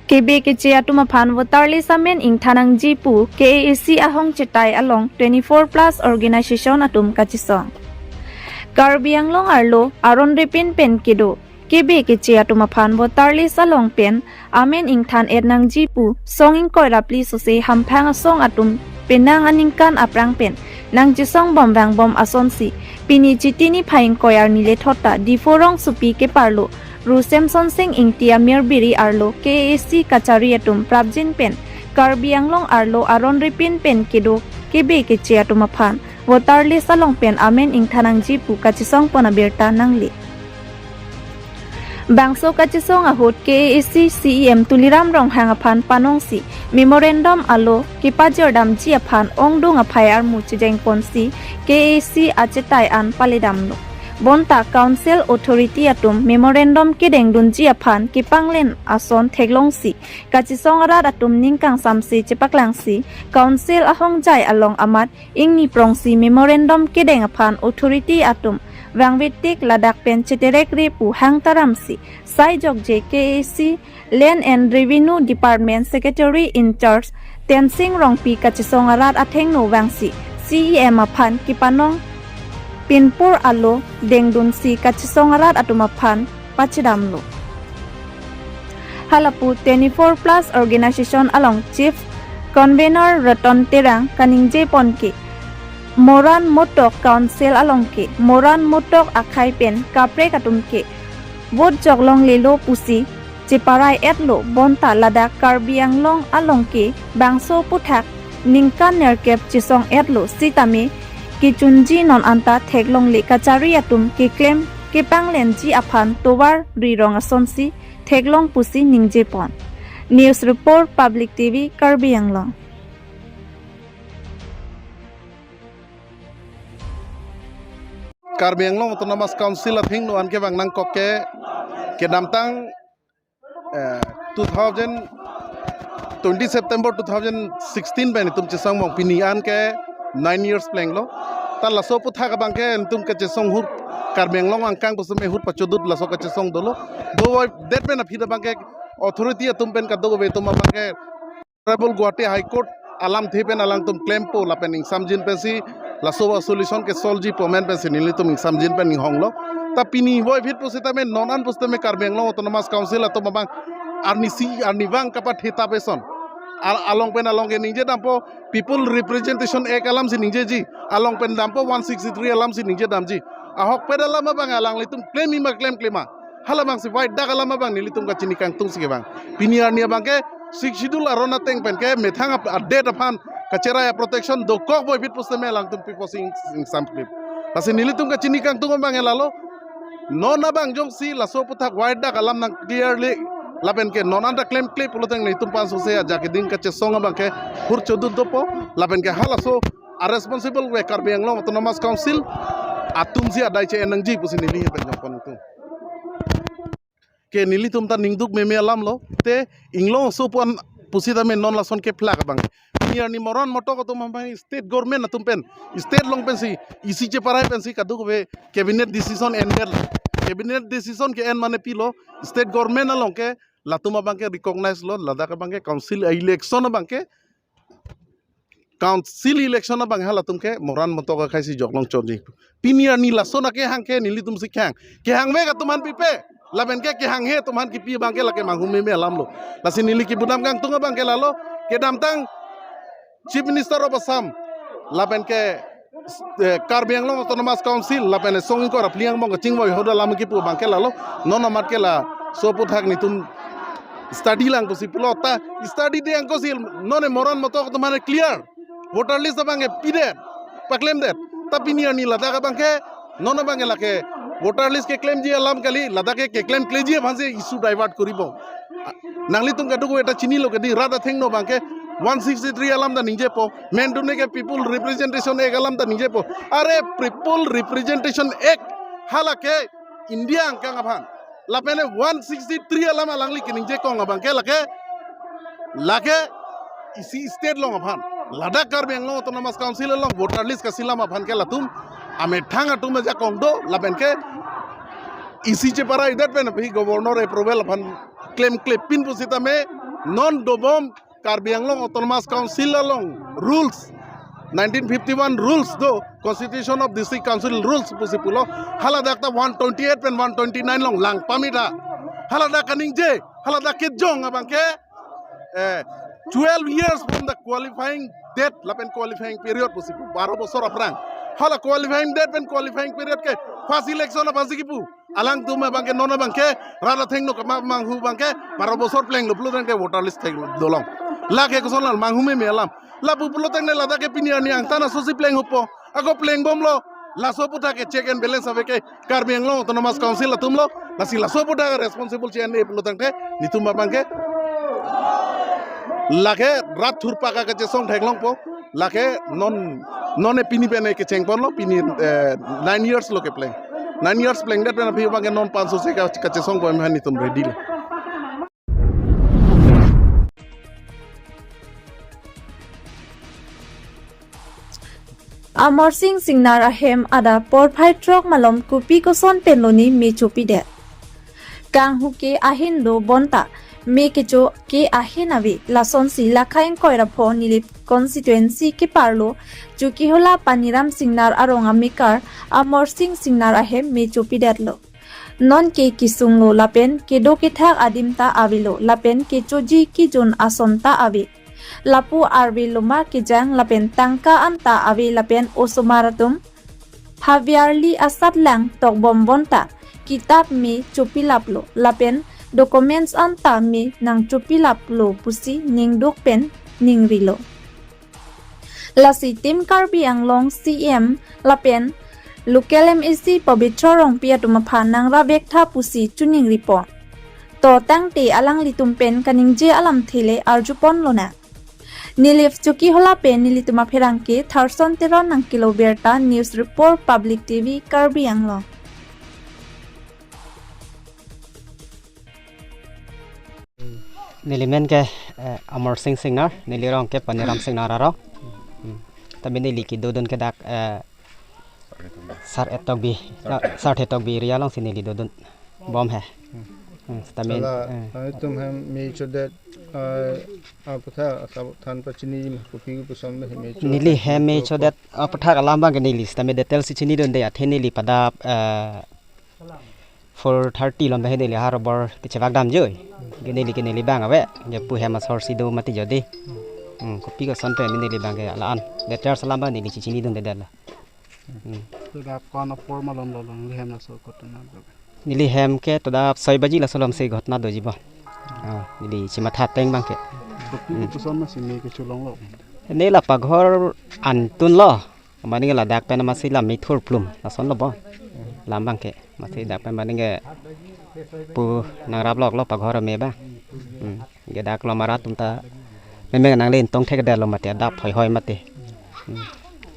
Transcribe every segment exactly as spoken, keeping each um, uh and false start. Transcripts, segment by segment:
Kebe keche atum aphan voter list amen ingthan nangji pu K A A C ahong chetai along twenty-four plus organization atum kachesong. Karbi Anglong arlo aron repin pen kedo kebe keche atum aphan voter list along pen amen ingthan et nangji pu song ingkoi ra phli sose hamphang asong atum penang aningkan aphrang pen nangchesong bom vang bom asonsi pini Chiti niphai ingkoi arni lethot ta Diphu rongsopi keparlo Ru Semsonsing Ingti Amir Biri arlo K A A C kachari atum prapjin pen Karbi Anglong arlo aron repin pen kedo kebe keche atum aphan voter list along pen amen ingthan nangji pu kachesong pon abirta nangle. Bangso kachesong ahut K A A C C E M Tuliram Ronghang aphan panongsi memorandum alo kepajordamji aphan ongdung aphai armu chejengponsi K A A C achetai an paledamlo. Bonta Council Authority atum memorandum kedengdunji aphan kepanglen ason theklongsi kachesong arat atum ning kangsamse chepaklangsi Council ahongjai along amat ingni prongsi memorandum kedeng aphan authority atum vangvetik ladak pen cheterek re pu hang taramsi sai jokje K A A C Land and Revenue Department Secretary in Charge Tensing Rongpi kachesong arat athengno vangsi C E M aphan kepanong pinpur alo dengdunsi kachesong arat atum aphan pachedamlo. Halapu twenty-four plus organization along Chief Convener Ratan Terang kaningje pon ke Moran Motok Council along ke Moran Motok akhai pen kaprek atum ke vote joklonglelo pusi cheparai etlo bonta ladak Karbi Anglong along ke bangso aphuthak ningkan nerkep chesong etlo sitame kechunji non anta theklongle kachari atum keklem kepanglenji aphan tovar rirong asonsi theklong pusi ningje pon. News Report, Public T V, Karbi Anglong. Karbi Anglong Autonomous Council athengno an kevang nangkok ke kedamtang eh, two thousand, twenty September two thousand sixteen pen itum chesong mong pini an ke nine years plenglo. Ta laso aphuthak abang ke itum kachesong ahut Karbi Anglong angkang pusitame ahut pachodut laso kachesong dolo. Do det pen aphi abang ke authority atum pen kadokave atum abang ke Honorable Guwahati High Court alamthe pen alangtum klempo lapen ingsamjin pensi laso a-solution ke solve ji pu amen pensi nelitum ingsamjin pen inghonglo. Ta pini voiphit pusitame non an pusitame Karbi Anglong Autonomous Council atum abang arnisi arnivang kapathe tap eson. Al-, along pen along ke ningje dampo People Representation Act alamsi ningjeji. Along pen dampo one sixty-three alamsi ningje damji. Ahokpet alam abang alanglitum klem ima klemkle ma. Hala abangsi wai dak alam abang nelitum kachini kangtungsi kevang. Pini arni abang ke Sixth Schedule aron ateng pen ke methang ap-, adet aphan kacherai a-protection dokok voiphit pusitame alangtum pipo sing sing samklip. Lasi nelitum kachini kangtung abang ke lalo. Non abang jongsi laso aphuthak wai dak alam nang clearly lapen ke non anta klemkle puloteng nelitum pansose ajak keding kachesong abang ke hur chodut dopo lapen ke halaso a-responsible we Karbi Anglong Autonomous Council atumsi adai che-en nangji pusi neli pen jongpon tung. Ke nelitum ta ningduk meme alamlo, te inglong so puan pusitame non lason kephlak abang. Pini arni Moran Motok atum abang state government atum pen, state along pensi, isi cheparai pensi kadokave cabinet decision endetlo. Cabinet decision ke-en mane pilo, state government along ke latum abang ke recognize lo, ladak abang ke council election abang ke council election abang halatum ke Moran Motok akhaisi joklong chotji. Pini arni lason akehang ke nelitumsi kehang. Kehangvek atum aphan pipe. Lapen ke kehanghe atum aphan kipi abang ke lake manghumeme alamlo. Lasi neli kibudam kangtung abang ke lalo. Kedamtang Chief Minister of Assam. Lapen ke eh, Karbi Anglong Autonomous Council. Lapen song ingkoi ra phli angbong kachingvoi ahut alam kipu abang ke lalo. Non amat ke laso aphuthak nelitum study lang pusi pulo ta study de angkosi non Moran Motok atum aphan clear. Voter list abang ke pidet, paklemdet. Ta pini arni ladak abang ke, non abang ke lake voter list keklemji alam kali, ladak ke keklemkleji aphansi issue divert koribo. Nanglitum kadokave ta chinilo kedi rat athengno abang ke one sixty-three alam ta ningjepo, mendune ke People Representation Act alam ta ningjepo. Are People Representation Act hala ke India angkang aphan. Lapen one sixty-three alam alangli keningje kong abang ke lake, lake isi state along aphan. Ladak Karbi Anglong Autonomous Council along voter list kasilam aphan ke latum amethang atum ajakong do lapen ke isi cheparai det pen aphi governor approval aphan klemklepin pusitame Non dobom Karbi Anglong Autonomous Council along rules, nineteen fifty-one rules do, Constitution of District Council rules pusi pulo, haladak ta one twenty-eight pen one twenty-nine along lang pamita. Haladak kaningje, haladak kejong abang ke, eh, twelve years from the qualifying date, lapen qualifying period pusi pu, baro bosor aphrang. Hala qualifying date pen qualifying period ke first election aphansi kipu. Alangtum abang ke non abang ke, rara thengno kama manghu abang ke, baro bosor plenglo pulo tangte voter list thek dolong. Lake koson la manghu meme alam. Lapu pulo tangte ladak ke pini arni angtan asosi plenghupo. Ako plengbomlo, laso aputhak ke check and balance ave ke, Karbi Anglong Autonomous Council atumlo, lasi laso aputhak responsible che-en-e pulo tangte, netum abang ke, lake rat thurpak kachesong theklongpo, lake non, non e pini pen e kechengponlo, pini, eh, nine years lo kepleng. Nine years plengdet pen aphi abang ke non panso se ka-, kachesongpo, em han netum ready lo. Amarsing Singnar ahem adap porphai throk malom kopi koson pen loni me chopidet. Kanghu ke ahin do bonta me kecho ke ahin ave, lasonsi lakha ingkoi ra pho Nilip constituency keparlo Chokihola Paniram Singnar arong amekar Amarsing Singnar ahem me chopidetlo. Non ke kesunglo lapen kedo kethak adim ta avelo lapen kechoji kejun ason ta ave. Lapu arve loma kejang lapen tangka anta ave lapen osomar atum haviarli asatlang tokbom bonta kitap me chopilaplo lapen documents anta me nangchopilaplo pusi ningduk pen ningrilo. Lasi Team Karbi Anglong C M lapen local M A C Pabitra Rongpi atum aphan nangrap vektha pusi choningripon. To tangte alanglitum pen kaningje alamthe le arjuponlonang. Nilip Chokihola pen nelitum apherangke Tharson Teron nangkelo birta, News Report, Public T V, Karbi Anglong. Neli men ke, eh, Amarsing Singnar, neli rong ke Paniram Singnar arong. Hmm. Tame neli kedodun ke dak, eh, Sar Etokbi, na, Sar Etokbi area alongsi neli dodun bom he. Hmm. Hmm, tame, Hala, eh. Nangtum hem me chodet, eh, aphuthak asap than pachini ma, kopi kopi son me chodet. Neli hem me chodet aphuthak alam abang ke neli sitame detail si chinidunde, athe neli pada, eh, four thirty lom bahe neli ha robor kechevak damjoi. Ke neli ke neli abang ave. Ke pu hem asor si do mati jodi. Hmm, kopi koson pen neli abang ke la-an. Details alam abang neli chechinidunde detlo. Hmm. Toda kon apor malom lo long neli hem laso ghotona do. Neli hem ke toda soi baji laso alomsi ghotona doji bo. Ah, neli chematha ateng abang ke. Kopi kopi son masi me kecholonglo. Ne la paghor antunlo. Mane ladak pen masi la me thurplum, lasonlo bo. Lam abang ke, masi dak pen mane ke pu nangrap loklo paghor me abang. Hmm. Ke dak lo marat atum ta meme nanglen tong thekdetlo mati adap hoi hoi mati. Hmm.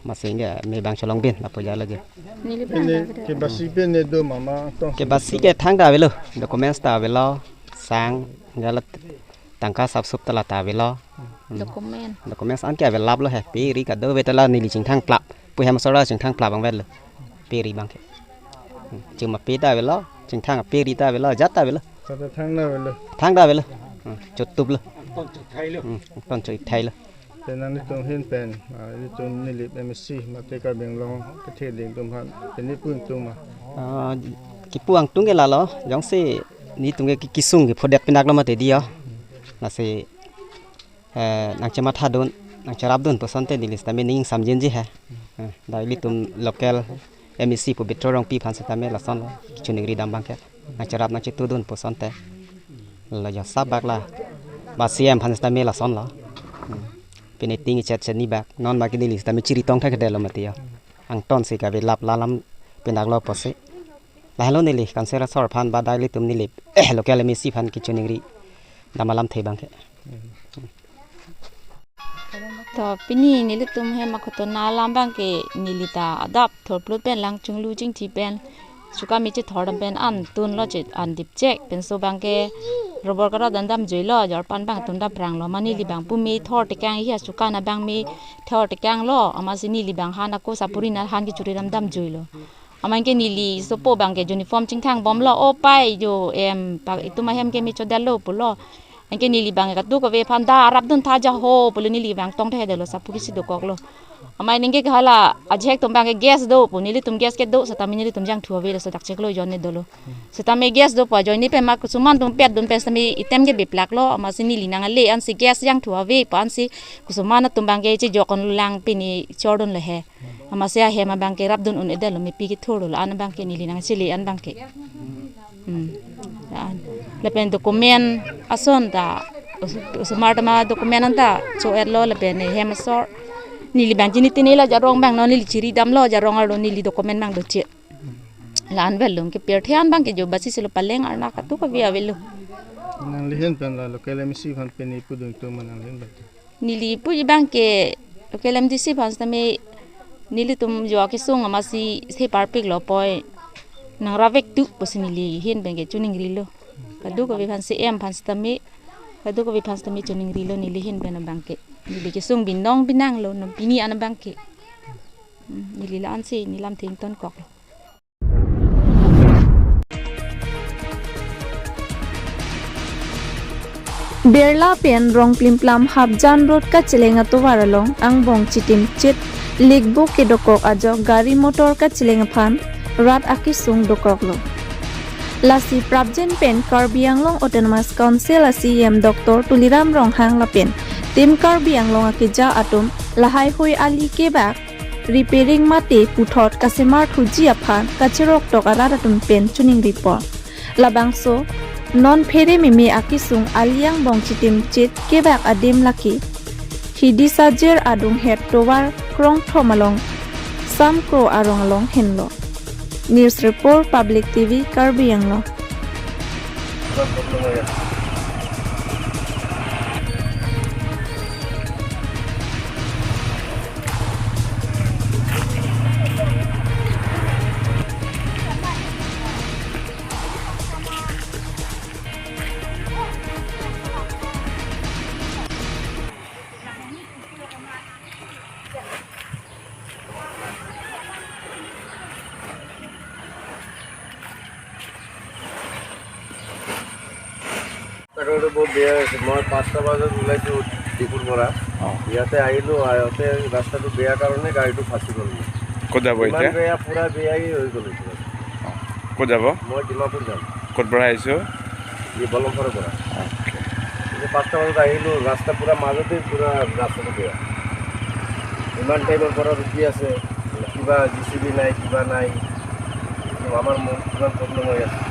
Masi ke me abang cholong bin, lapu ja lagi. Neli Ini abang ke basi pen ne do mama tong. Ke basi ke thangta avelo, documents ta avelo, sang, galat tangka sapsup ta la ta avelo. Hmm. Document. Documents an ke avelaplo he. Pe ri kadokave ta la neli chingthang plap. Pu hem asor chingthang plap abang avelo. Pe ri abang ke. Hmm. Chuma pe ta avelo. Chingthang pe ri ta avelo. Jat ta avelo. Kata thangta avelo. Thangta avelo. Hmm. Chotuplo. Hmm. Ton chothailo. Pen nanglitum ahin pen, ah, ilitum Nilip M A C mate Karbi Anglong kethe ding atum aphan pen ne pu ingtung ma. Ah, kipu ingtung ke lalo, jongsi netum ke ki-, kesung kephodet pinak lo mati di yo. Lasi, eh, nangchemathadun, nangcherapdun pu asonte neli sitame ning samjinji he. Eh, dak ilitum local M A C Pabitra Rongpi aphan sitame lasonlo, kechoningri dam abang ke. Nangcherap nangchetudun pu asonte. La jo sabak la. Ba C M aphan sitame lasonlo. Hmm. Pine ting ichet chet ni bak. Non ma ke neli sitame chiri tong thekdetlo mati yo. Angton si kavelap la lam pinak lo pusi. Lahelo neli council asor aphan ba dak ilitum Nilip, eh, local M A C aphan kechoningri dam alamthe abang ke. To pini nelitum hem aghotona alam abang ke neli ta adap thorplot pen lang chinglu chingthi pen suka me chethor dam pen an tunlo che an dipchek penso abang ke robor kara dan damjuilo, jorpan abang tun dapranglo, mane neli abang pu me thor tekang hi asuka na abang me thor tekanglo, amatsi neli abang han ako sapuri na han kechuri dam damjuilo. Amat ke neli sopo abang ke uniform chingthang bomlo, o pai jo em pa itum ahem ke me chodetlo pulo. Anke neli abang kadokave aphan dak rapdun tha ja ho pulo, neli abang tong thedetlo, sapu kisi dokoklo. Amei ningke ke hala ajahak atum abangke gas do pu, nelitum gas kedo setame nelitum jangthu ave laso dak chiklo ajoine dolo. Setame gas do pu ajoine pen ma koson atum petdun pen setame item ke biplaklo, amatsi neli nangle ansi gas jangthu ave pu ansi koson atum abangke chejok onlang pini chordunlo he. Amatsi ahem abangke rapdun un-edetlo, mepi kethurlo, la-an abangke neli nangchele an abangke. Hmm. La-an. Lapen document ason ta, os-, osomar ta ma document anta cho-etlo lapen hem asor. Neli abang chini tini la jarong abang non neli chiri damlo, jarong arlo neli document abang doche. La-an avelo, kepirthe an abangke jo basi silo, paleng arna kadokave avelo. Nangli ahin pen la local M A C aphan pini pudun atum nangli ahin pen. Neli puji abangke local M D C aphan setame nelitum jo akesung amatsi se parpiklo poi, nang ravek tu pusi neli ahin pen ke choningrilo. Kadokave aphan C M aphan setame, kadokave aphan setame choningrilo neli ahin pen abangke. Neli kesung binong binanglo non pini an abangke. Hmm, neli la-ansi neli lamthe ingtonkoklo. Birla pen Rongplimplam Hapjan Road kacheleng atovar along angbong chitim chit likbuk kedokok ajok gari motor kacheleng aphan rat akesung dokoklo. Lasi prapjin pen Karbi Anglong Autonomous Council a C E M Doctor Tuliram Ronghang lapen Team Karbi Anglong akeja atum lahaihui ali kebak repairing mate puthot kasemar thuji aphan kachiroktok arat atum pen choningri pon. Labangso non phere meme akesung ali angbong chitim chit kebak adim lake Hidi Sajir adunghet tovar krongthom along Samkro arong along henlo. News Report, Public T V, Karbi Anglong. তাকে বহুত বেয়া হৈছে। মই পাঁচটা বজাত ওলাইছো ডিপুৰ পৰা। অ। ইয়াতে আহিলো, আহোঁতে ৰাস্তাটো বেয়া কাৰণে গাড়ীটো ফাঁচি গ'ল। ক'ত যাব ইমান এতিয়া? বেয়া, পুৰা বেয়াই হৈ গ'ল এতিয়া। অ। ক'ত যাব? মই ডিমাপুৰ যাম। ক'ত পৰা আহিছো? এই বলমফাৰৰ পৰা। অ'কে। এতিয়া পাঁচটা বজাত আহিলো, ৰাস্তা পুৰা মাজতে পুৰা ৰাস্তাটো বেয়া। ইমান টাইমৰ পৰা ৰখি আছে, কিবা জে চি বি নাই, কিবা নাই। আমাৰ মন কিমান প্ৰব্লেম হৈ আছে।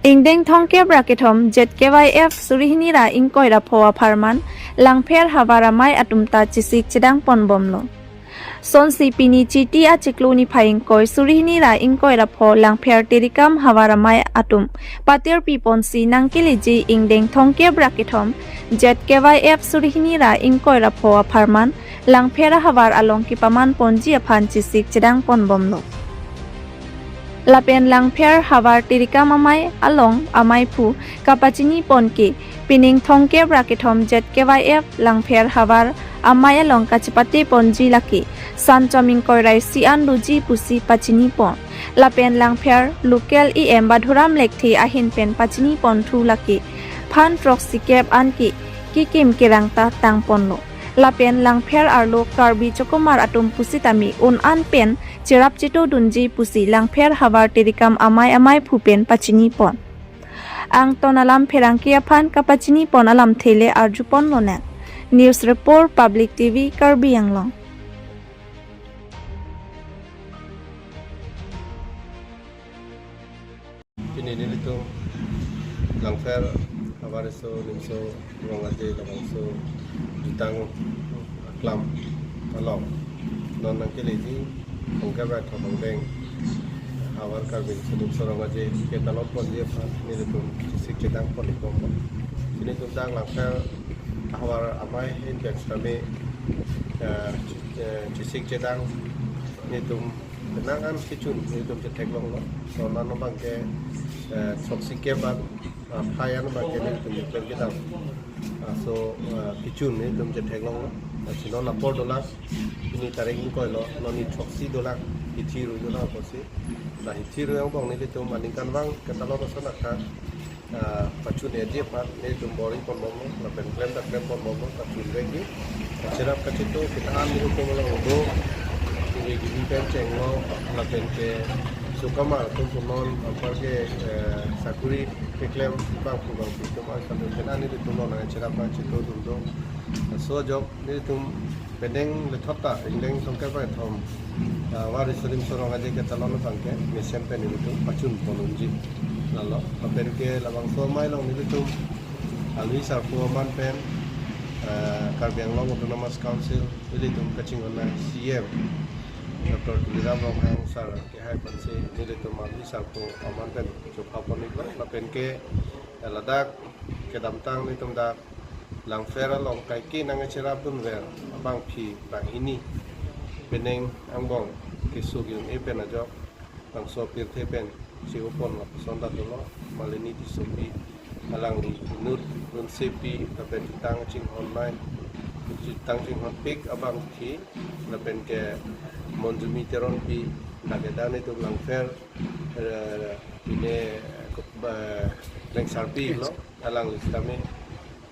Ingdeng thomkep ra kethom Z K Y F suri hini ra ingkoi ra pho apharman Langpher havar amei atum ta chesik chedang ponbomlo. Sonsi pini Chiti achiklo niphai ingkoi suri hini ra ingkoi ra pho Langpher Tirikam havar amei atum patirpi ponsi nangkeleji ingdeng thomkep ra kethom Z K Y F suri hini ra ingkoi ra pho apharman Langpher ahavar along kepaman ponji aphan chesik chedang ponbomlo. Lapen Langpher havar Tirikam amei along ameiphu kapachini pon ke pining thomkep ra kethom Z K Y F Langpher havar amei along kachepate ponji lake sanchom ingkoi ra isi an doji pusi pachini pon. Lapen Langpher local E M Badhuram Lekthe ahin pen pachini ponthu lake phan throksi kep an ke kekim kerang ta tang ponlo. Lapen Langpher arlo Karbi chokomar atum pusitame un an pen cherap cheto dunji pusi Langpher havar Tirikam amei ameiphu pen pachini pon. Angton alam pherangke aphan kapachini pon alamthe le arju ponlonang. News Report, Public T V, Karbi Anglong. Pini nelitum Langpher havar eso nimso Rong Aje labangso jutang aklam along non nangkeleji thomkep ra kethom Ingdeng havar Karbi Riso Nimso Rong Aje ketalon ponji aphan nelitum chesik chedang pon ikbom. Nelitum dak Langpher havar amei ahin pen sitame, eh, eh, chesik chedang nelitum Nang an kechun nelitum chetheklonglo. So nang abang ke, eh, throksi kep an, ah, phai an abang ke nelitum pen kedam. Ah, so, ah, kechun nelitum chetheklonglo. Ah, si non apor dolang, pini tarik ingkoi lo, non ni throksi dolang, hithi rui dolang apotsi. La hithi rui angbong nelitum aningkanvang ketalon ason akha, ah, pachun-eji aphan nelitum bor-i ponbomlo, lapen klem ta klem ponbomlo, pachun vekji. Kacherap kacheto kita an nelitum along do, ili gini pen chenglo, lapen ke sukamar atum punon, anpar ke, eh, sakuri keklem abang pu abang pi atum an, lapen ke nelitum along nangcherap nangcheto atum do. So ajok nelitum penang lethot ta ingdeng throngkep ra kethom, ah, Havar Riso Nimso Rong Aje ketalon abang ke mesen pen nelitum pachun pon unji. Lalo, lapen ke labangso amei along nelitum alwi sarpo aman pen, ah, Karbi Anglong Autonomous Council, nelitum kachinghon a C M Doctor Tuliram Ronghang sir kehai aphansi nelitum alwi sarpo aman pen chopha pon-iklo, lapen ke, eh, ladak kedamtang nelitum dak Langpher along kaike nangcherapdunver abangpi banghini penang angbong keso ke-un-e pen ajok bangso pirthe pen che-o pon lapuson ta dolo, Malini Tissopi, alangli inut lunsepi lapen chetang chinghon amei, chetang chinghonpik abangpi, lapen ke Monjumi Teronpi, dak kedo nelitum Langpher, eh, pine, eh, Lengsarpi lo, alangli sitame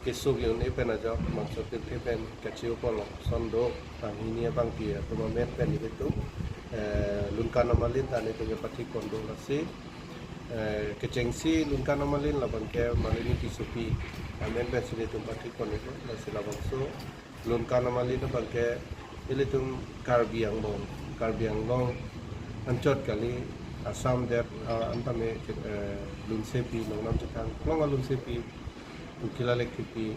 keso ke-un-e pen ajok bangso pirthe pen kache-o pon lapuson do, banghini abangpi atum amen pen nelitum, eh, Lunkan Amalin ta nelitum kepathik pon do, lasi, eh, kechengsi Lunkan Amalin labang ke Malini Tissopi amen pensi nelitum pathik pon-iklo, lasi labangso Lunkan Amalin abang ke ilitum Karbi Anglong, Karbi Anglong anchot kali, Assam det, ah, an tame, eh, lunsepi, longnam chethang kelong alunsepi, Tukila Lekthepi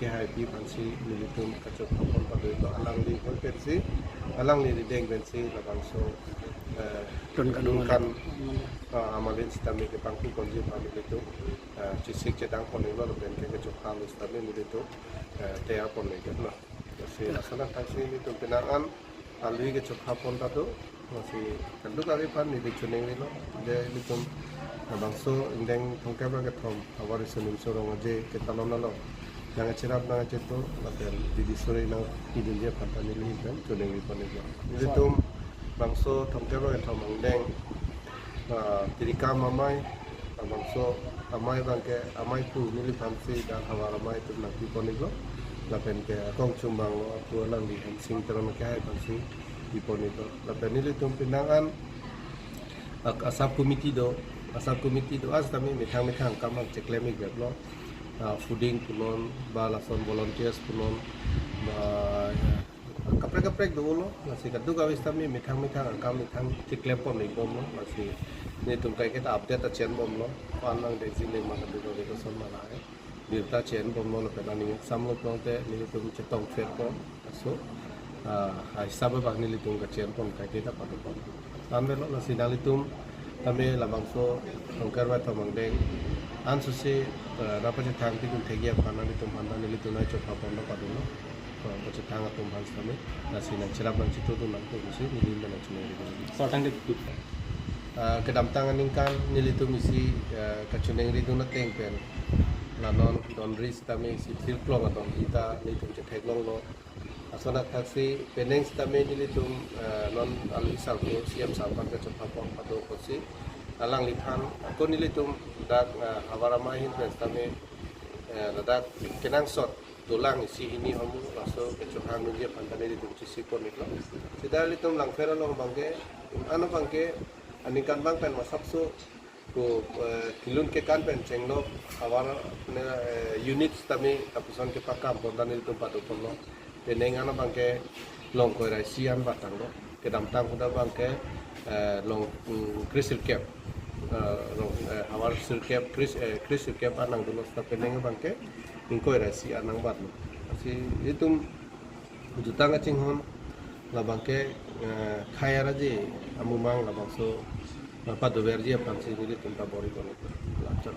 kehaipi aphansi nelitum kachopha pon pado-iklo, alangli hoi pensi, alangli rideng pensi labangso, eh, Lunkan Amalin. Lunkan, ah, Amalin sitame kepangku ponji aphan nelitum, eh, chesik chedang pon-iklo, lapen ke kachopha lo sitame nelitum, eh, teyar pon-iklo. Lasi lason athak si nelitum penang an alwi kachopha pon ta do. Lasi kadokave aphan neli choningrilo, je nelitum labangso ingdeng throngkep ra kethom Havar Riso Nimso Rong Aje ketalon along nangcherap nangcheto lapen didi sore nangpidunji aphan ta neli ahin pen choningri pon-iklo. Nelitum bangso throngkep ra kethom angdeng, ah, tirikam amei, labangso amei abang ke amei pu neliphansi dak havar amei atum nangpi pon-iklo, lapen ke akong chumbang lo apu alangli Hensing Teron kehai aphansi pi pon-iklo, lapen nelitum penang an, ah, a sub committee do, a sub committee do, a sitame methang methang akam abang cheklem-ik bep lo, ah, fooding punon, ba lason volunteers punon, ba, ya, kaprek kaprek dolo, lasi kadokave sitame methang methang akam methang cheklem pon-ik bomlo, lasi nelitum kaike ta update ta chen bomlo, ko-an nangdeng jingdeng ma kadokave koson ma lahai birta chen bomlo, lapen aning samlo pulote nelitum chetong pher pon, laso, ah, hisab abang nelitum kachen pon kaike ta pado pon. Anvelo, lasi nanglitum tame labangso throngkep ra kethom angdeng ansose, eh, nangpachethang pidun thekji aphan nanglitum aphan ta nelitum nangchopha pon ta padulo. Eh, pachethang atum aphan sitame, lasi nangcherap nangcheto dun nangpo pusi neli ahin pen nangchoningri dun. So, thank you. Ah, kedamtang aningkan nelitum isi, eh, kachoningridun ateng pen la non donri sitame isi thirklong adonri ta nelitum chetheklonglo. Lason athak si penang sitame nelitum, eh, non alwi sarpo C M sir aphan kachopha pon pado apotsi alangliphan ako nelitum dak, eh, havar amei ahin pen sitame, eh, ladak kenangsot dolang isi hini hormu laso kechohang nunji aphan ta nelitum chesik pon-iklo. Seta ilitum Langpher along abang ke, ano abang ke aningkanvang pen masapso ko, eh, kelun kekan pen chenglok havar, ne, eh, unit sitame lapuson kepakam pon ta nelitum pado ponlo. Penang an abang ke long ingkoi ra isi an batang lo. Kedamtang ahut abang ke, eh, long, mm, kre sirkep, eh, long, eh, havar sirkep, kre, eh, kre sirkep an nangdunlo, seta penang abang ke ingkoi ra isi an nangbatlo. Lasi itum jutang kachinghon labang ke, eh, khei arje amumang labangso, eh, padoverji aphansi nelitum ta bor-i pon-iklo. Lachot.